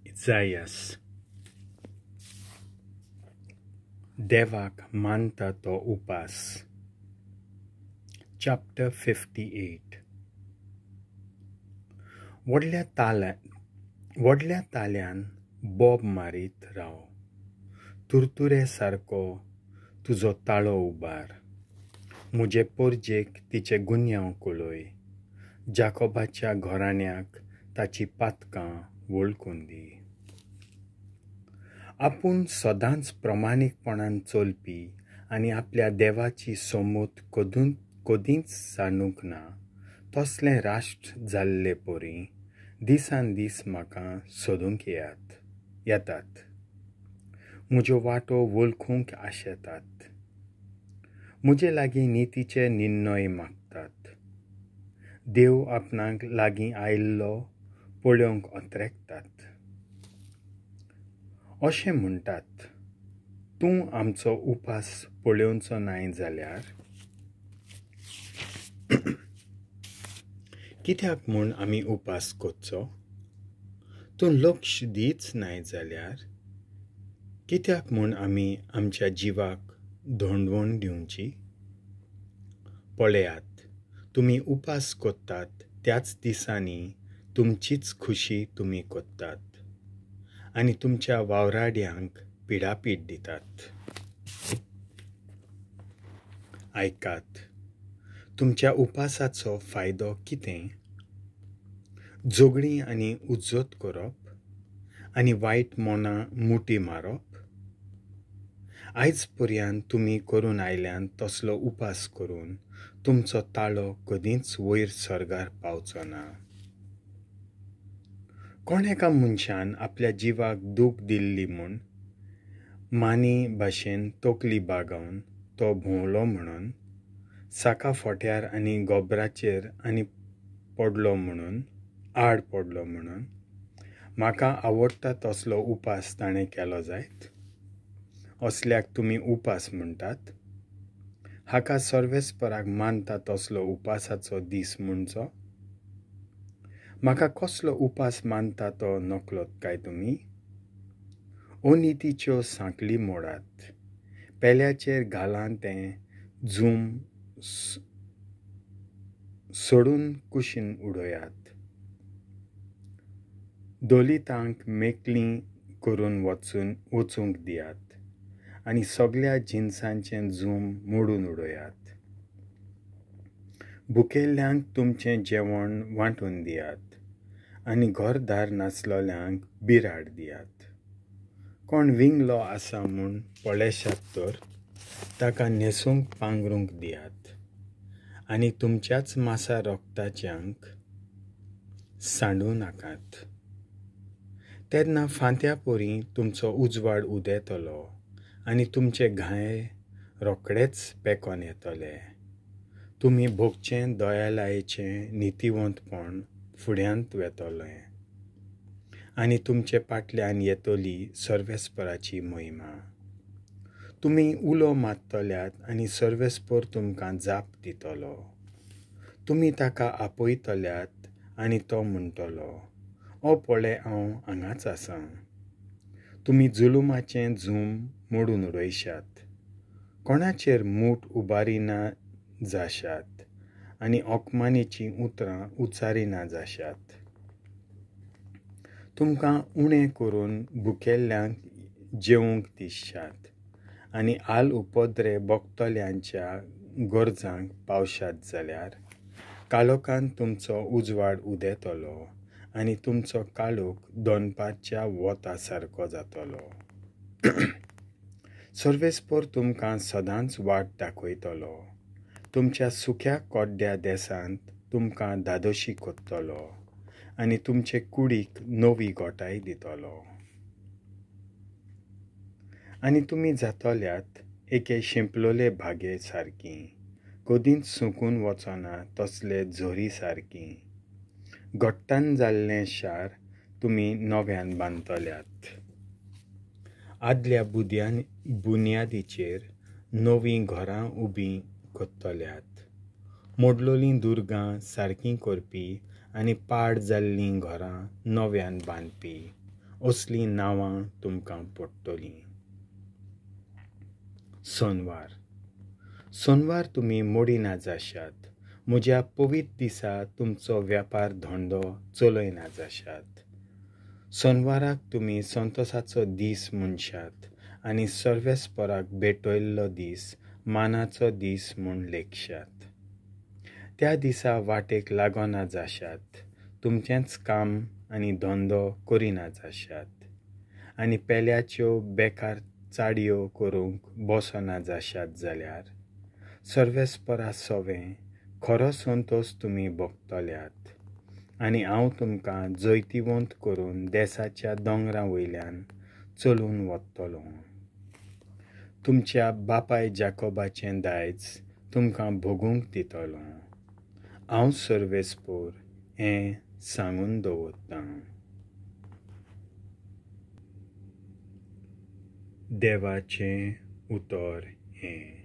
इजायास. देवाक मानता तो उपास. चॅप्टर 58. व्हडल्या ताल्यान बोब मारीत राव, तुरतुरे सारको तुजो ताळो उबार. म्हजे पोरजेक तिचे गुन्यांव कळय, जाकोबाच्या घराण्याक ताची पातकां वळखून दी. आपूण सदांच प्रमाणीकपणान चलपी आनी आपल्या देवाची सोमूत कदींच सांडूंक ना तसलें राष्ट्र जाल्ले परी दिसान दीस म्हाका सोदूंक येतात, म्हज्यो वाटो वळखूंक आशेतात, म्हजे लागीं नितीचे निर्णय मागतात. देव आपणाक लागीं आयिल्लो पळोवंक अत्रेकतात. अशें म्हणटात, तूं आमचो उपास पळोवचो नाय जाल्यार कित्याक म्हूण आमी उपास करचो? तूं लक्ष दीच नाय जाल्यार कित्याक म्हूण आमी आमच्या जिवाक धोंडवण दिवची? पळयात, तुमी उपास करतात त्याच दिसांनी तुमचीच खुशी तुमी करतात आनी तुमच्या वावराड्यांक पिडापीड दितात. आयकात, तुमच्या उपासाचो फायदो कितें? झगडीं आनी उज्जत करप आनी वायट मनां मुठी मारप? आयज पर्यंत तुमी करून आयल्यान तसलो उपास करून तुमचो ताळो कदींच वयर सर्गार पावचो ना. कोण एका मनशान आपल्या जिवाक दूख दिल्ली म्हूण मानी भाशेन तकली बागोवन तो भोंवलो म्हणून, साका फोट्यार आनी गोबराचेर आनी पडलो म्हणून, आड पडलो म्हणून म्हाका आवडटा तसलो उपास ताणें केलो जायत? असल्याक तुमी उपास म्हणटात? हाका सर्वेस्पराक मानता तसलो उपासाचो दीस म्हणचो? म्हाका कसलो उपास मानता तो नकळत काय तुमी? अनितीच्यो सांखळी मोडात, पेल्याचेर घालां तें झूम सोडून कुशीन उडयात, दलितांक मेकळीं करून वचूंक दियात आनी सगळ्या जिनसांचें झूम मोडून उडयात. भुकेल्ल्यांक तुमचें जेवण वांटून दियात आनी घरदार नासलेल्यांक बिराड दियात. कोण विंगलो आसा म्हूण पळयशात तर ताका न्हेसूंक पांगरूंक दियात आनी तुमच्याच मासा रोगताच्यांक सांडूं नाकात. तेन्ना फांत्या परी तुमचो उजवाड उदेतलो आनी तुमचे घाये रोखडेच पेकोन येतले. तुमी भोगचें दयालायेचें नितीवंतपण फुड्यांत वेतलें आनी तुमचे फाटल्यान येतली सर्वेस्पराची महिमा. तुमी उलो मारतल्यात आनी सर्वेस्पर तुमकां जाप दितलो. तुमी ताका आपयतल्यात आनी तो म्हणटलो, ओ पळय हांव हांगाच आसां. तुमी जुलुमाचें झूम मोडून उडयशात, कोणाचेर मूठ उबारिना जाशात आनी ओकमानेचीं उतरां उच्चारिना जाशात. तुमकां उणें करून भुकेल्ल्यांक जेवंक दिशात आनी आल उपद्रे भोगतल्यांच्या गरजांक पावशात जाल्यार काळोखान तुमचो उजवाड उदेतलो आनी तुमचो काळोख दनपारच्या वोता सारको जातलो. सर्वेस्पर तुमकां सदांच वाट दाखयतलो, तुमच्या सुक्या कोड्ड्या देसांत तुमकां धादोशी करतलो आनी तुमचे कुडीक नवी गोटाय दितलो. आनी तुमी जातल्यात एके शिंपलोले भागे सारकी, कदींच सुकून वचना तसले झरी सारकी. घट्टान जाल्लें शार तुमी नव्यान बांदतल्यात, आदल्या बुन्यादीचेर नवीं घरां उबीं करतल्यात, मोडलोलीं दुर्गां सारकीं करपी आनी पाड जाल्लीं घरां नव्यान बांदपी असलीं नांवां तुमकां पडटलीं. सोनवार. सोनवार तुमी मोडिना जाशात, म्हज्या पवित्र दिसा तुमचो व्यापार धंदो चलयना जाशात. सोनवाराक तुमी संतोसाचो दीस म्हणशात आनी सर्वेस्पराक भेटयल्लो दीस मानाचो दीस म्हूण लेखशात. त्या दिसा वाटेक लागना जाशात, तुमचेंच काम आनी धंदो करिना जाशात आनी पेल्याच्यो बेकार चाडयो करूंक बसना जाशात जाल्यार सर्वेस्परा सवें खरो संतोस तुमी भोगतल्यात आनी हांव तुमकां जैतिवंत करून देसाच्या दोंगरा वयल्यान चलून वतलो. तुमच्या बापाय जाकोबाचें दायज तुमकां भोगूंक दितलो. हांव सर्वेस्पोर हें सांगून दवरतां. देवाचें उतर हें.